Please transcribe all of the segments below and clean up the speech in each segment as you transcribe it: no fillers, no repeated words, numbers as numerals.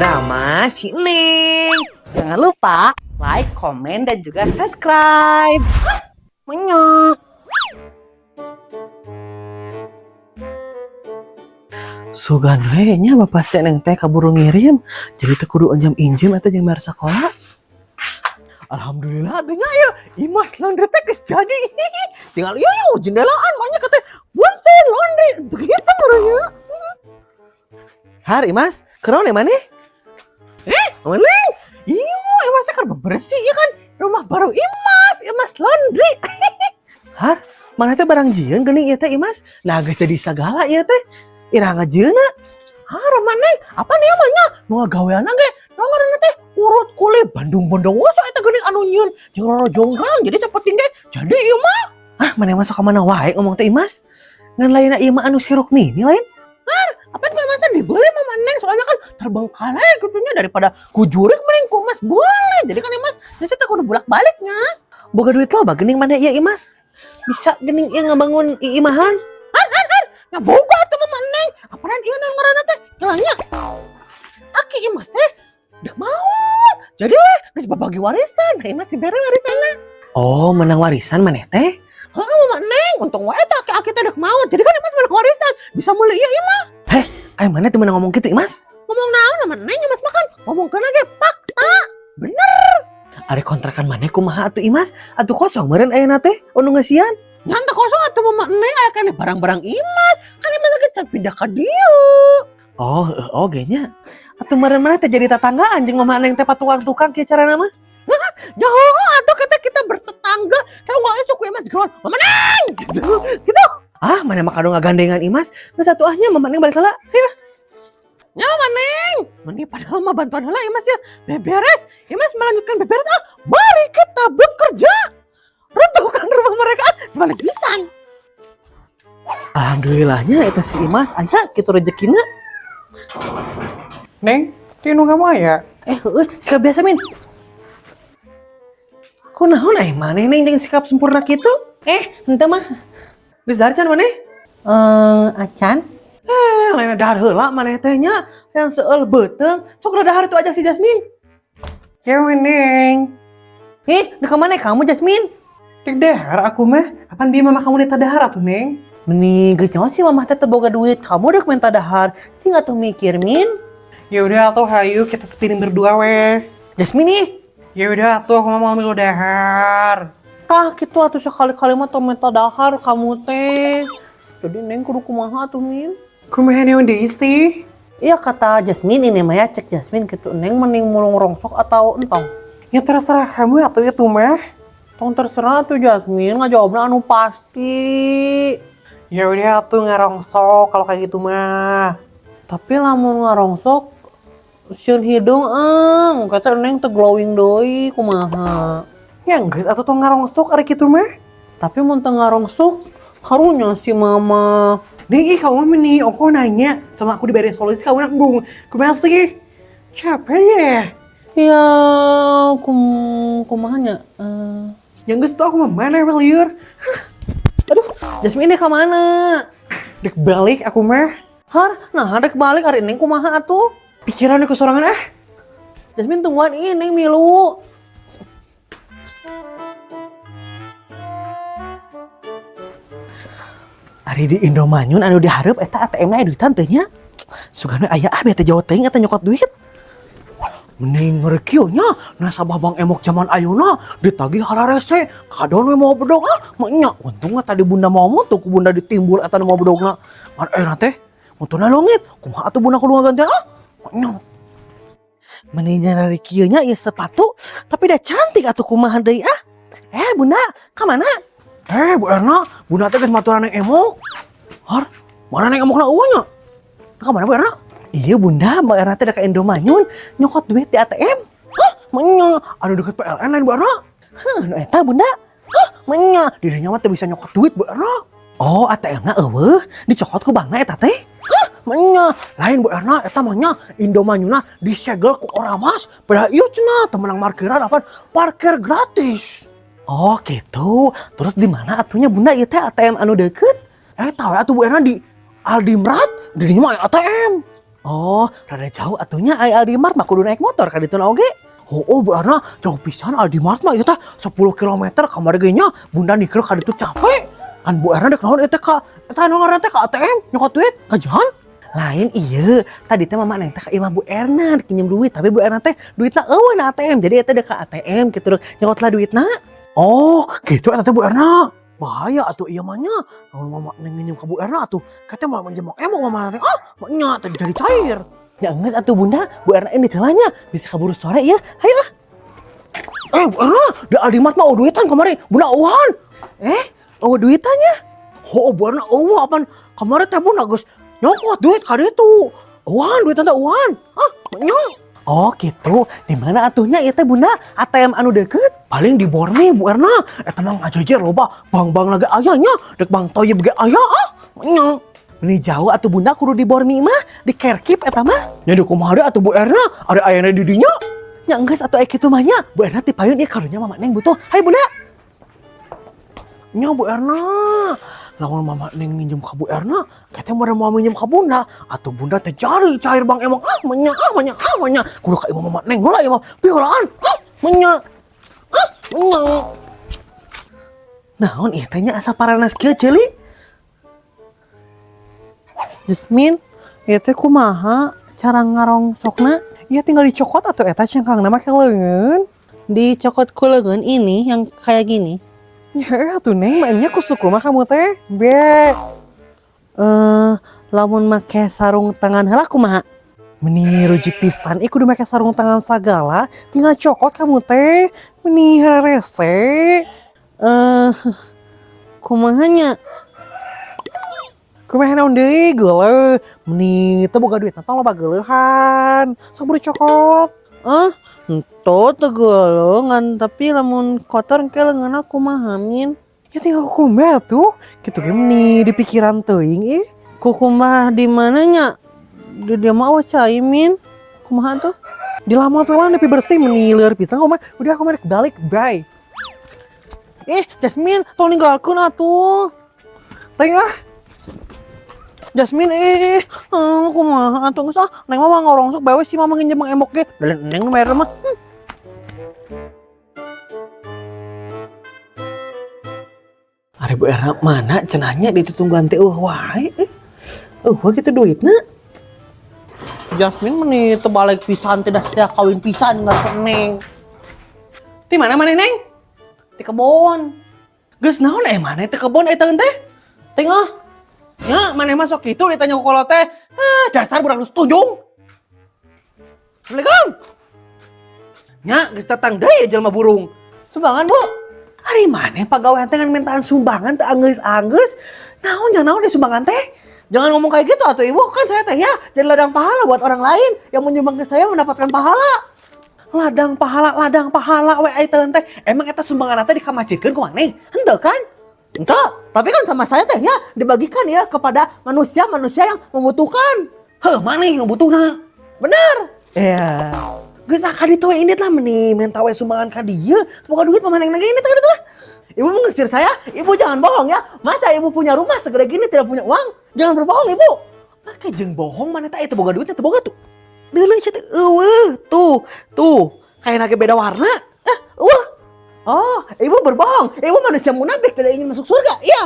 Drama si Neng. Jangan lupa like, komen, dan juga subscribe. Menyok. Sugan we nya bapak si Neng teh kaburu ngirim. Jadi teu kudu injem-injem eta jeung bayar sakola. Alhamdulillah atuh nya ya Imas Laundry teh geus jadi. Tinggal ieu yo jendelaan mah nya kata punten laundry untuk gitu meureun. Har Imas, kunaon ya maneh? Eh, mana? Iya, Imas teh keur bebersih ya kan. Rumah baru Imas, Imas Laundry. Har, mana teh barang jieun geuning ieu teh Imas? Nah, geus jadi sagala ieu teh. Iraha ngajieunna? Har, maneh, apa nih namanya? Nu ngagaweanna ge, nu ngaranna teh urut kuli Bandung Bondowoso eta geuning anu nyieun jeung Roro Jonggrang. Jadi sapenting ge jadi ieu mah. Ah, maneh masuk ka mana wae ngomong teh Imas? Ngan lainna ieu mah anu si Rukmini lain? Har, apa kalau masa dibeli mama Neng, soalnya kan terbengkalai gitunya, daripada ku jurik mending ku Mas boleh. Jadi kan Imas jadi saya kudu bolak-baliknya. Boga duit loba geuning mana ieu Imas? Bisa geuning ieu ngabangun iimahan? Har har har, nya boga atuh mama Neng. Apaan ieu naon ngaranna teh? Kelanya. Aki Imas teh dek maot. Jadi weh geus babagi warisan. Nah, Imas dibere warisanna. Oh, menang warisan maneh teh? Heeh, mama Neng, untung wae teh aki-aki teh dek maot. Jadi kan Imas menang warisan, bisa meuli ieu imah. Heh, ai maneh teh menang ngomong gitu Imas? Ngomong naon mama Neng, Imas mah kan ngomongkeun ge fakta. Bener. Ari kontrakan maneh kumaha atuh Imas? Atuh kosong meureun ayeuna teh, anu ngeusian. Nya teu kosong atuh mama Neng, aya keneh barang-barang Imas. Kan Imas lagi can pindah ka dieu. Oh, heueuh oge nya. Atuh meureun maneh teh jadi tatanggaan jeung mama Neng teh patukang-tukang kieu carana mah. Ya atuh kita kita bertetangga. Tahu nggak esuk ku Imas geron, "Mama Neng!" gitu. Gitu. Ah, maneh mah kado ngagandengan Imas. Geus atuh ah nya mama Neng balik heula. Ya. Ya Mama Neng. Meni padahal mah bantuan heula Imas ya. Beberes. Imas melanjutkan beberes. Ah, mari kita bekerja. Runtuhkan rumah mereka. Ah, balik pisan. Alhamdulillahnya eta si Imas aya kitu rezekina. Neng, tinu kamu aya? Eh, heueuh, sikap biasa min. Kunaon ai maneh Neng jeung sikap sempurna kitu? Eh, henteu mah. Geus dahar can maneh? Eh, acan. Eh, lain dahar heula maneh teh nya. Yang seueul beuteung, sok udah dahar itu aja si Jasmine. Cewek, Neng. Ih, di mana kamu Jasmine? Dek dahar aku mah. Apaan dia mama kamu nita dahar atuh, Neng? Meni geus nyaho sih mamah teh teu boga duit, kamu dek minta dahar. Sih atuh mikir min. Ya udah atuh hayu kita sepiring berdua weh. Jasmine nih. Ya udah atuh aku mau ambil dahar. Tah kitu atuh sekali-kali mah tong minta dahar kamu teh. Jadi Neng kudu kumaha atuh min? Kumaha naon deui sih? Iya kata Jasmine ini mah ya, cek Jasmine gitu, Neng mending mulung rongsok atau entong? Ya terserah kamu atuh itu mah. Tong terserah tuh Jasmine, ngajawabna anu pasti. Ya udah atuh ngarongsok kalau kayak gitu mah. Tapi lamun ngarongsok sieun hidung eng, kata Neng teu glowing deui kumaha. Ya geus atuh tong ngarongsok ari kitu mah. Tapi mun teu ngarongsok karunya si mama. Nih, ih kamu mah meni ongko nanya sama aku diberi solusi kamu nanggung. Kumaha sih? Capek ya. Ya kumaha nya? Yang geus tuh aku mah mana liur. Aduh, Jasmine ini ke mana? Dek balik aku mah. Har, nah dek balik ari Neng kumaha atuh? Pikiran aku sorangan ah. Jasmine tungguan ih Neng milu. Ari di Indomanyun anu dihareup eta ATM na aya duitan teh nya. Sugana aya ah bete jauh teuing eta nyokot duit. Mending ngeri kieu nya nasabah Bank Emok zaman ayeuna ditagih hararese kadon we mau bedog ah mah nya untungna tadi bunda mau tuh ku bunda ditimbul eta nu mau bedogna. Ngan ayeuna teh untungna leungit kumaha atuh bunda kudu ngagantian ah mah nya. Mending nyari kieu nya ieu sepatu tapi dah cantik atuh kumaha deui ah. Eh bunda ka mana? Eh Bu Erna, bunda teh geus maturan Neng Emok. Har, mana Neng Emokna eueuh nya? Ka mana Bu Erna? Iya bunda, Mbak Erna teh ka Indomanyun nyokot duit di ATM. Hah, menya, anu deket PLN lain Bu Erna. Hah, nu eta bunda. Hah, menya, dirinya mah teu bisa nyokot duit Bu Erna. Oh, ATM-na eueuh, dicokot ku bankna eta teh. Hah, menya, lain Bu Erna, eta mah nya Indomanyunna disegel ku Oramas. Padahal ieu cenah teu meunang parkiran apa parkir gratis. Oh gitu. Terus di mana atunya bunda ieu teh ATM anu deket? Eh tahu atuh Bu Erna di Aldimrat, di dinya mah aya ATM. Oh, rada jauh atuh nya, ai Aldi Mart mah kudu naik motor ka ditu oge. Oh, Bu Erna, jauh pisan Aldi Mart mah ieu teh 10 km kamari ge nya Bunda nikir ka ditu capek. Kan Bu Erna dek naon eta ka eta anu ngaranna teh ka ATM nyokot duit kajahan. Lain iya, tadi teh Mama Neng teh ka imah Bu Erna pinjem duit, tapi Bu Erna teh duitna euweuh na ATM. Jadi eta dek ka ATM gitu dek nyokot lah duitna. Oh, gitu eta teh, Bu Erna. Bahaya atuh ieu mah nya. Lamun Mama Neng nginjem ka Bu Erna atuh, katanya mau minjem emok Mama Neng. Ah, nya tadi jadi cair. Ya geus atuh, Bunda, Bu Erna ini heula nya, bisa kaburu sore ya. Hayu ah. Eh, Bu Erna, di Aldi Mart mah euweuh duitan kamari. Bunda euweuhan. Eh, euweuh duitannya? Oh, Bu Erna euweuh apaan? Kamari teh Bunda geus nyokot duit ka ditu. Euweuhan duitan teh euweuhan. Ah, nya. Oh gitu, di mana atuhnya ieu teh, Bunda? ATM anu deket? Paling di Bormi, Bu Erna. Eta mah ngajejer loba bank-bank lagi aya nya. Dek Bank Toyib ge aya ah. Nya. Meni jauh atuh, Bunda, kudu di Bormi mah, di Kerkip eta mah. Nya di kumaha deui atuh, Bu Erna? Ada ayana di dinya. Nya geus atuh aya kitu mah nya. Bu Erna ti payun ieu, karunya Mama Neng butuh. Hayu, Bunda. Nya Bu Erna. Lamun Mama Neng minjem ka Bu Erna, katanya mau minjem ka Bunda. Atau Bunda teh cari cair Bang Emok ah menya ah menya ah menya. Kudu ka imah Mama Neng heula ieu mah. Piheulaan ah menya. Ah menya. Naon ieu teh nya asa paranas kieu ceuli? Jasmine, ieu teh kumaha cara ngarongsokna? Ya tinggal dicokot atau eta cangkangna make leungeun. Dicokot ku leungeun ini yang kayak gini? Ya atuh, Neng, maknya ku suku mah kamu teh. Be. Eh, lamun make sarung tangan heula kumaha? Meni rujit pisan, ih kudu make sarung tangan sagala, tinggal cokot kamu teh. Meni rese. Eh, kumaha nya? Kumaha naon deui geuleuh. Meni teu boga duit tong loba geuleuhan. Sok buru cokot. Ah, henteu, teu geuleuh ngan tapi lamun kotor engke leungeunna kumaha, Min? Ya tinggal kukumbah tuh. Kitu ge meni di pikiran teuing ih. Kukumbah di mana nya? Di dieu mah euweuh cai, Min. Kumaha tuh? Di lama tuh lah nepi bersih, meni lieur pisan mah. Udah, aku balik balik, bye. Eh, Jasmine, tong ninggalkeun atuh. Teng ah. Jasmine, eh, kumaha atuh geus ah, Neng mah ngorongsok bae we si Mama nginjem Mang Emok ge. Da Neng nu bayar mah. Ari Bu Erna mana cenahnya ditutungguan teh euweuh wae eh. Euweuh kitu duitna. Jasmine meni teu balik pisan, tidak setia kawin pisan nggak ke Neng. Di mana maneh, Neng? Di kebon. Geus naon eh maneh teh kebon eta teh? Teng ah. Ya, maneh masuk gitu ditanya ku kolot teh. Ah, dasar budak nu tunjung. Assalamualaikum. Nya, geus datang deui jelema burung. Sumbangan, Bu. Ari maneh pagawean teh ngan mintaan sumbangan teh anggeus-anggeus. Naon jangan naon deh sumbangan teh? Jangan ngomong kayak gitu atuh, Ibu, kan saya teh ya jadi ladang pahala buat orang lain yang menyumbang ke saya mendapatkan pahala. Ladang pahala we ai teh. Emang eta sumbangan teh dikamajidkeun ku maneh? Henteu kan? Henteu, tapi kan sama saya teh ya dibagikan ya kepada manusia-manusia yang membutuhkan. Heuh, maneh yang butuhna. Bener. Iya. Geus ah ka ditu we indit lah, meni minta we sumbangan ka dieu. Semoga duit mah maneh lagi indit ka ditu lah. Ibu mengusir saya? Ibu jangan bohong ya. Masa ibu punya rumah segede gini tidak punya uang? Jangan berbohong, Ibu. Maka jeung bohong mana teh itu boga duitnya teu boga tuh. Deuleu sia teh euweuh tuh. Tuh, kayak nage beda warna. Ah, euweuh. Oh, ibu berbohong. Ibu manusia munafik tidak ingin masuk surga. Iya.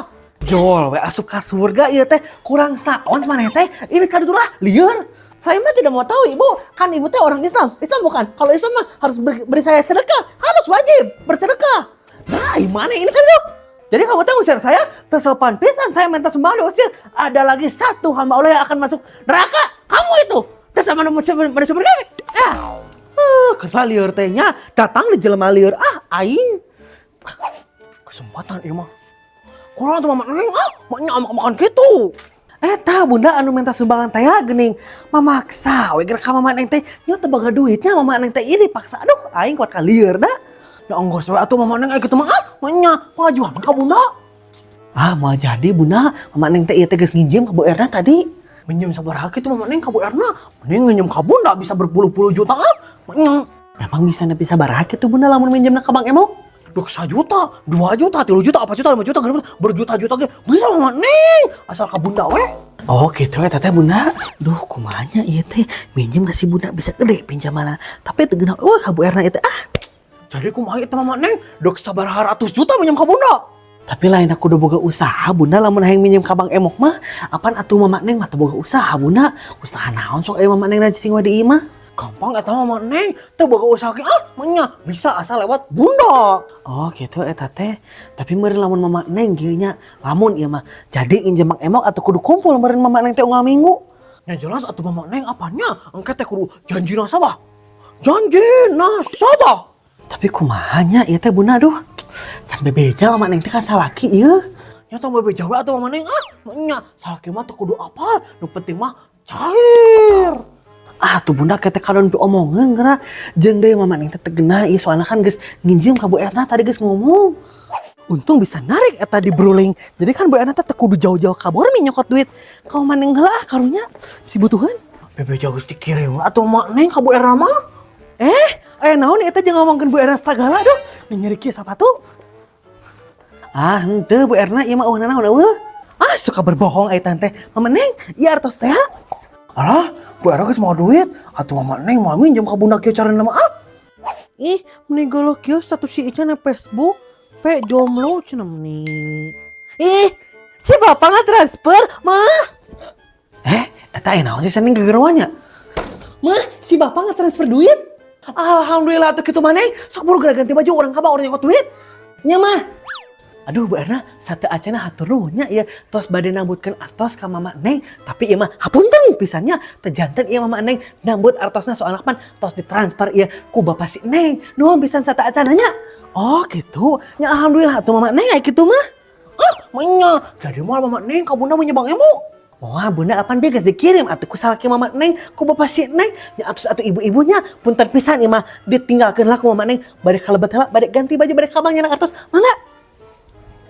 Jol we asup ka surga ieu teh kurang saons maneh teh. Ini kaditu lah lieur. Saya mah tidak mau tahu, Ibu. Kan Ibu teh orang Islam. Islam bukan? Kalau Islam mah harus beri saya sedekah. Harus wajib bersedekah. Nah, gimana ini kan tuh? Jadi kamu tahu ngusir saya, tersopan pisan saya minta sumbangan diusir. Ada lagi satu hamba Allah yang akan masuk neraka. Kamu itu. Terus sama manusia manusia bergawe. Ah. Kenal lieur teh nya, datang di jelema lieur. Ah, aing. Kesempatan ieu mah. Kurang tuh Mama Neng, ah, maknya makan gitu. Eta Bunda anu minta sumbangan teh ya geuning mamaksa we geura ka Mama Neng teh nya teu boga duitnya Mama Neng teh ini paksa, aduh aing kuat ka lieur da. Ya enggeus we atuh Mama Neng aya kitu mah ah nya pengajuan ka Bunda. Ah, moal jadi, Bunda, Mama Neng teh ieu teh geus nginjem ka Bu Erna tadi. Minjem sabaraha kitu Mama Neng ka Bu Erna? Mending nginjem ka Bunda bisa berpuluh-puluh juta ah. Nya. Memang bisa nepi sabaraha kitu, Bunda, lamun minjemna ka Bang Emok? Duh, 1 juta, 2 juta, 3 juta, 4 juta, 5 juta, genep, berjuta-juta ge bisa Mama Neng. Asal ka Bunda we. Oh gitu ya teteh, Bunda. Duh, kumaha nya ieu teh, minjem ka si Bunda bisa gede pinjamanna. Tapi teu geunah euweuh ka Bu Erna ieu teh ah. Jadi kumaha ieu teh, Mama Neng? Dek sabaraha ratus juta minjem ka Bunda? Tapi lain aku udah boga usaha, Bunda, lamun hayang minjem ka Bang Emok mah. Apan atuh Mama Neng mah teu boga usaha, Bunda? Usaha naon sok aya Mama Neng cicing wae di imah? Gampang eta Mama Neng, teu boga usaha ge ah, menya bisa asal lewat Bunda. Oh gitu eta teh. Tapi meureun lamun Mama Neng kieu nya, lamun ieu mah jadi injem Bang Emok atau kudu kumpul meureun Mama Neng teh unggal minggu. Ya jelas atuh Mama Neng, apanya? Engke teh kudu janji nasabah. Janji nasabah. Tapi kumaha nya ieu teh, Bunda, aduh. Can bebeja Mama Neng teh ka salaki ieu. Nya tong bebeja we atuh, Mama Neng ah, menya salaki mah teu kudu apal, nu penting mah cair. Ah tuh Bunda kete kadon diomongeun geura. Jeung deui Mama Neng teh teu geunah ieu, soalna kan geus nginjem ka Bu Erna tadi, geus ngomong. Untung bisa narik eta di Bruling. Jadi kan Bu Erna teh teu kudu jauh-jauh ka Bormi nyokot duit. Ka Mama Neng heula ah, karunya si butuheun. Bebeja geus dikirim atuh Mama Neng ka Bu Erna mah. Eh, aya naon eta jeung ngomongkeun Bu Erna sagala, aduh, nyeri kieu sapatu. Ah henteu, Bu Erna, ieu mah euweuh nanaon euweuh. Ah, suka berbohong ai tante. Mama Neng, ieu artos teh. Alah, Bu Erna geus mau duit. Atuh Mama Neng mau minjem ka Bunda kieu carana mah ah. Ih, meni geuleuh kieu status si Ica na Facebook. P jomblo cenah meni. Ih, si bapak nggak transfer, mah. Eh, eta aya naon sih sending gegeruannya? Mah, si bapak nggak transfer duit. Alhamdulillah atuh kitu maneh. Sok buru geura ganti baju, urang ka urang nyokot duit. Nya, Mah. Aduh, Bu Erna, sateuacanna hatur nuhun nya ieu tos bade nambutkeun artos ka Mama Neng, tapi ieu mah hapunten pisan nya, teu janten ieu Mama Neng nambut artosna, soalna pan tos ditransfer ieu ku bapak si Neng. Nuhun pisan sateuacanna nya. Oh gitu, nya alhamdulillah atuh Mama Neng aya kitu mah. Ah, menya. Jadi moal Mama Neng ka Bunda minjem Bang Emok? Wah, Bunda, apan bieu geus dikirim atuh ku salaki Mama Neng ku bapak si Neng. Nya atus atuh ibu-ibunya, punten pisan ieu mah ditinggalkeun lah ku Mama Neng. Bade kalebet heula, bade ganti baju, bade ka bank nyandak artos. Mangga.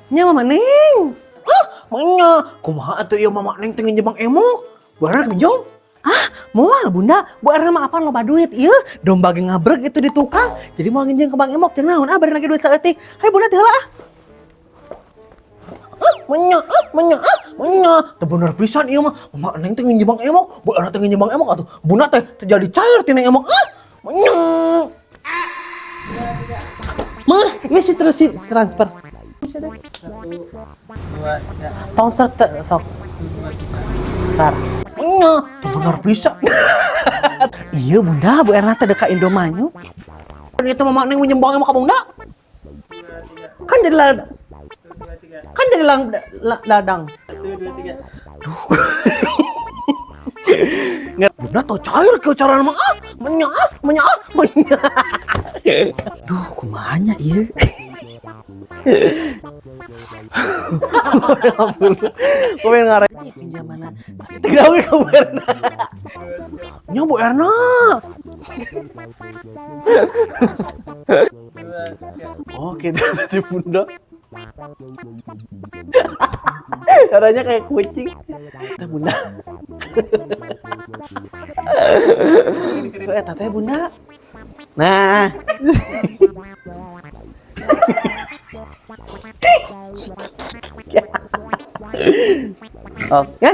Nya, Mama Neng. Ah, menya. Kumaha atuh ieu Mama Neng teh nginjem Bang Emok? Bu Erna minjem? Ah, moal, Bunda, Bu Erna mah apan loba duit ieu. Domba ge ngabreg itu di tukang. Jadi moal nginjem ke Bang Emok teh naon ah, bari nagih duit saeutik. Hayu, Bunda, teh heula ah. Ah, menya, ah, menya, ah, menya. Teu bener pisan ieu mah. Mama Neng teh nginjem Bang Emok, Bu Erna teh nginjem Bang Emok atuh. Bunda teh teu jadi cair tina Emok ah. Menya. Mah, ieu si terus si transfer. Tong serta sok. Tar. Menya, teu bener pisan. Iya, Bunda, Bu Erna teh deka Indomayu. Itu Mama Neng minjem Bang Emok ka Bunda. Kan jadi kan jadi lang, ladang. Bunda teu cair ke cara mah ah. Menya, ah, menya, ah, menya. Duh, kumaha nya ieu? Gue pengen ngarep. Pinjamanna. Tapi teu gawe ka Bu Erna. Nya, Bu Erna. Oke, tadi Bunda. Caranya kayak kucing. Teh Bunda. Tuh eta teh, Bunda. Nah. Oke.